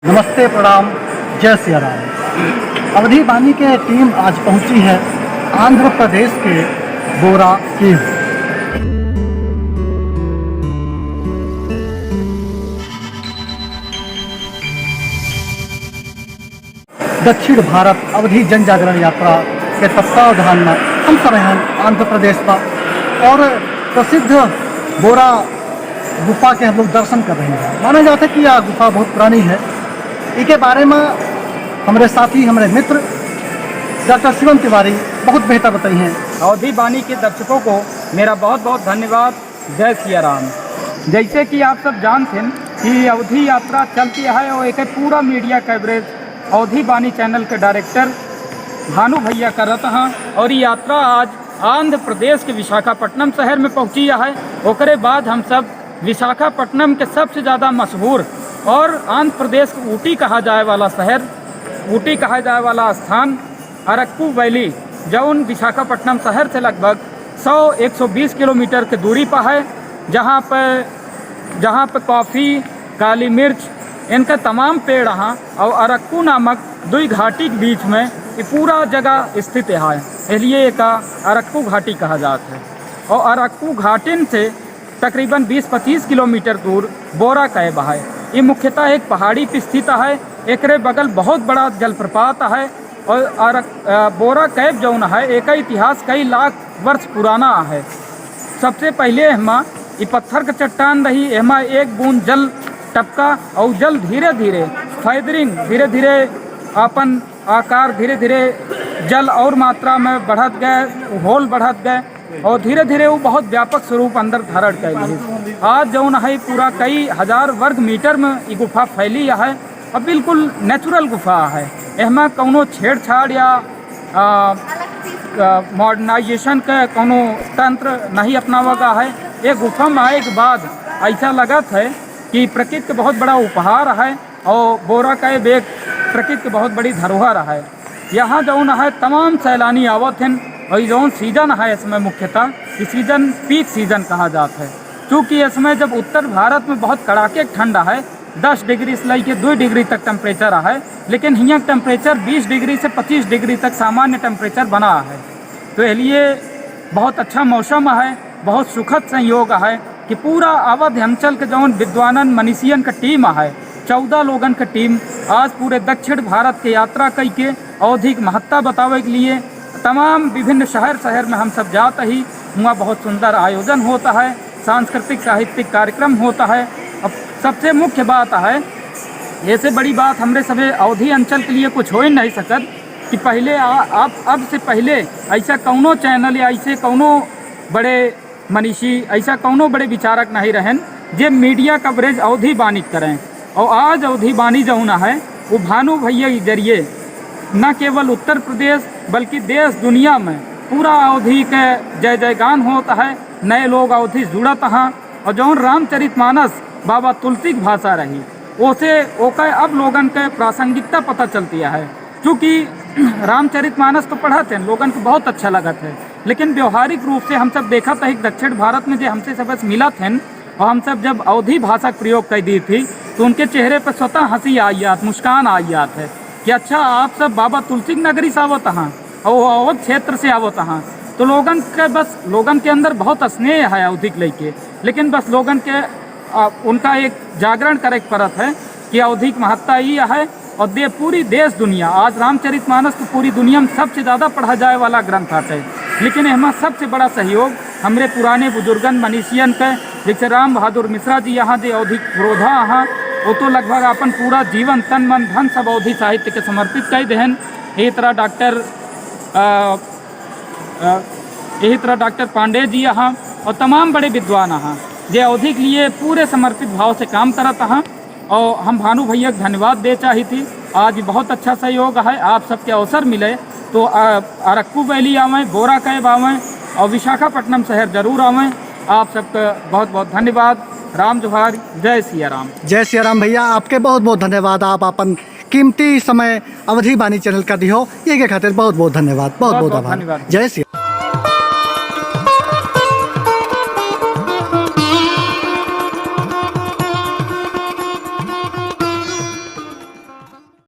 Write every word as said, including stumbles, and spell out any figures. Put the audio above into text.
नमस्ते, प्रणाम, जय सिया राम। अवधी बानी के टीम आज पहुंची है आंध्र प्रदेश के बोरा केव। दक्षिण भारत अवधी जन जागरण यात्रा के तत्वावधान में हम सब हैं आंध्र प्रदेश का, और प्रसिद्ध बोरा गुफा के हम लोग दर्शन कर रहे हैं। माना जाता है कि यह गुफा बहुत पुरानी है। इके बारे में हमरे साथी, हमरे मित्र डॉक्टर शिवम तिवारी बहुत बेहतर बताई हैं। अवधी बानी के दर्शकों को मेरा बहुत बहुत धन्यवाद। जय सिया राम। जैसे कि आप सब जानते हैं कि अवधी यात्रा चलती है और एक पूरा मीडिया कवरेज अवधी बानी चैनल के डायरेक्टर भानु भैया करत हैं। और ये यात्रा आज आंध्र प्रदेश के विशाखापट्टनम शहर में पहुंची है। ओकरे बाद हम सब विशाखापट्टनम के सबसे ज़्यादा मशहूर और आंध्र प्रदेश के ऊटी कहा जाए वाला शहर, ऊटी कहा जाए वाला स्थान अरक्कू वैली, जौन विशाखापट्टनम शहर से लगभग सौ, एक सौ बीस किलोमीटर के दूरी पर है, जहाँ पे, जहाँ पे कॉफ़ी, काली मिर्च, इनका तमाम पेड़ हैं और अरक्कू नामक दुई घाटी के बीच में ये पूरा जगह स्थित है, इसलिए एका अरक्कू घाटी कहा जात है। और अरक्कू घाटिन से तकरीबन बीस पच्चीस किलोमीटर दूर बोरा कैब है। ये मुख्यतः एक पहाड़ी पे स्थित है। एकरे बगल बहुत बड़ा जलप्रपात है और अरक-, अ, बोरा कैब जौन है, एका इतिहास कई लाख वर्ष पुराना है। सबसे पहले एहमा ई पत्थर के चट्टान रही, एहमा एक बूंद जल टपका और जल धीरे धीरे feathering, धीरे धीरे अपन आकार, धीरे धीरे जल और मात्रा में बढ़त गए, होल बढ़त गए और धीरे धीरे वो बहुत व्यापक स्वरूप अंदर धारण कर ली। आज जौन है पूरा कई हजार वर्ग मीटर में ई गुफा फैली है। अब बिल्कुल नेचुरल गुफा है, एहमा कौनो छेड़छाड़ या, आ, आ, मॉडर्नाइजेशन के कौनो तंत्र नहीं अपनावा गा है। ये गुफा में आए के बाद ऐसा लगत है कि प्रकृति के बहुत बड़ा उपहार है और बोरा कैब एक प्रकृति के बहुत बड़ी धरोहर है। यहाँ जौन है तमाम सैलानी आवत हैं और ये जौन सीजन है इसमें मुख्यतः ये सीजन पीक सीजन कहा जात है, क्योंकि इसमें जब उत्तर भारत में बहुत कड़ाके ठंडा है, दस डिग्री से लेके दो डिग्री तक टेम्परेचर है, लेकिन हियाँ टेम्परेचर बीस डिग्री से पच्चीस डिग्री तक सामान्य टेम्परेचर बना है। तो इसलिए बहुत अच्छा मौसम है, बहुत सुखद संयोग है कि पूरा अवध अंचल के जौन विद्वानन मनीषियन का टीम है, चौदह लोगन का टीम आज पूरे दक्षिण भारत के यात्रा कई के अवधी के महत्ता बतावे के लिए तमाम विभिन्न शहर शहर में हम सब जात ही। हुआ बहुत सुंदर आयोजन होता है, सांस्कृतिक साहित्यिक कार्यक्रम होता है। अब सबसे मुख्य बात है, ऐसे बड़ी बात हमरे सभे अवधी अंचल के लिए कुछ हो ही नहीं सकत कि पहले आ, अब, अब से पहले ऐसा कौनो चैनल या ऐसे कौनो बड़े मनीषी, ऐसा कौनो बड़े विचारक नहीं रहन जे मीडिया कवरेज अवधी बानी करें। और आज अवधी बानी जौन है वो भानु भैया के जरिए न केवल उत्तर प्रदेश बल्कि देश दुनिया में पूरा अवधी के जय जयगान होत है। नए लोग अवधी जुड़त हैं और जौन रामचरितमानस बाबा तुलसी की भाषा रही, ओसे ओका अब लोगन के प्रासंगिकता पता चलती है। चूँकि रामचरितमानस तो पढ़त हैं, लोगन को बहुत अच्छा लगत है, लेकिन व्यवहारिक रूप से हम सब देखत है कि दक्षिण भारत में जे हमसे सबसे मिलत हैं और हम सब जब अवधी भाषा के प्रयोग कर दी थी तो उनके चेहरे पर स्वतः हंसी आई जात, मुस्कान आई जात है कि अच्छा, आप सब बाबा तुलसी की नगरी से आवत हैं और वो अवध क्षेत्र से आवत हैं। तो लोगन के, बस लोगन के अंदर बहुत स्नेह है अवधी के लेके, लेकिन बस लोगन के, आ, उनका एक जागरण करे के परत है कि अवधी की महत्ता ई है। और दे पूरी देश दुनिया, आज रामचरितमानस तो पूरी दुनिया में सबसे ज़्यादा पढ़ा जाए वाला ग्रंथ हटे, लेकिन एहमा सबसे बड़ा सहयोग हमरे पुराने बुजुर्गन मनीषियन के, जैसे राम बहादुर मिश्रा जी यहाँ जे अवधी के पुरोधा हैं, वो तो लगभग अपन पूरा जीवन, तन मन धन सब अवधी साहित्य के समर्पित कर देहन। यही तरह डॉक्टर, अ, अ, यही तरह डॉक्टर पांडे जी यहाँ और तमाम बड़े विद्वान यहाँ जे अवधी के लिए पूरे समर्पित भाव से काम करत हैं। और हम भानु भैया के धन्यवाद दे चाही थी। आज बहुत अच्छा सहयोग है, आप सबके अवसर मिले तो, अ, अरक्कू वैली आवें, बोरा कैब आवें और विशाखापट्टनम शहर जरूर आवें। आप सबका बहुत बहुत धन्यवाद। राम जोहार, जय सिया राम। जय सिया राम भैया, आपके बहुत बहुत धन्यवाद, आप अपन कीमती समय अवधी बानी चैनल का दिहो, ये के खातिर बहुत बहुत धन्यवाद, बहुत बहुत बहुत बहुत आभार। धन्यवाद। जय सिया।